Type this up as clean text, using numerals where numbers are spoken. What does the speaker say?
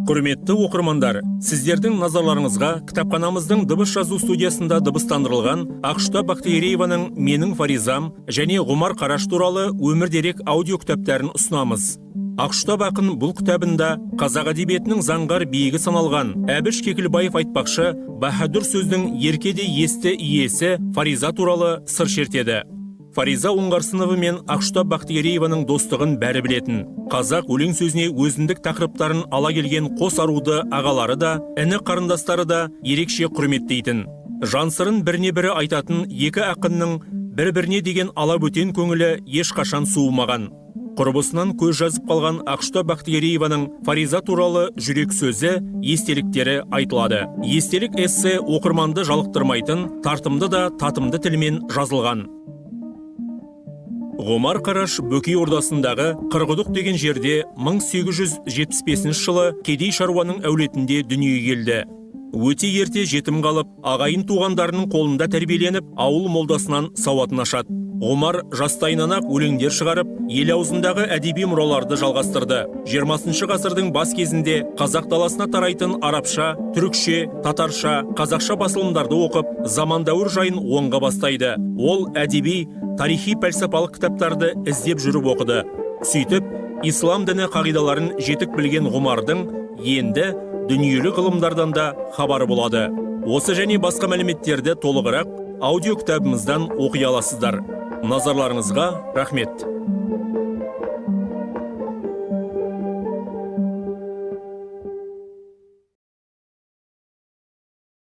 Құрметті оқырмандар, сіздердің назарларыңызға кітапханамыздың дыбыс жазу студиясында дыбыстандырылған Ақұштап Бақтыгерееваның «Менің Фаризам» және Ғұмар Қараш туралы өмірдерек аудио кітаптарын ұсынамыз. Ақұштап ақын бұл кітабында қазақ әдебиетінің заңғар биігі саналған Әбіш Кекілбаев айтпақшы, баһадүр сөздің ерке де есті иесі Фариза туралы сыр шертеді. Фариза Оңғарсынова мен Ақұштап Бақтыгерееваның достығын бәрі білетін. Қазақ өлең сөзіне өзіндік тақырыптарын ала келген қос аруды ағалары да, іні қарындастары да ерекше құрметтейтін. Жан сырын біріне бірі айтатын екі ақынның бір біріне деген алабөтен көңілі ешқашан суымаған. Құрбысынан көз жазып қалған Ақұштап Бақтыгерееваның Фариза туралы жүрек сөзі, естеліктері айтылады. Естелік эссе оқырманды жалықтырмайтын тартымды да татымды тілмен жазылған. Ғұмар Қараш Бөкей ордасындағы Қырғұдық деген жерде 1875 жылы кедей шаруаның әулетінде дүниеге келді. Өте ерте жетім қалып, ағайын туғандарының қолында тәрбиеленіп, ауыл молдасынан сауатын ашады. Ғұмар жастайынан-ақ өлеңдер шығарып, ел аузындағы әдеби мұраларды жалғастырды. 20 ғасырдың бас кезінде қазақ даласына тарайтын арабша, түрікше, татарша, қазақша басылымдарды оқып, заман дәуір жайын оңға бастайды. Ол әдеби, тарихи, пәлсапалық кітаптарды іздеп жүріп оқыды. Сөйтіп, ислам діні қағидаларын жетік білген Ғұмардың енді дүниелік ғылымдардан да хабары болады. Осы және басқа мәліметтерді толығырақ аудио кітабымыздан оқи аласыздар. Назарларыңызға рахмет.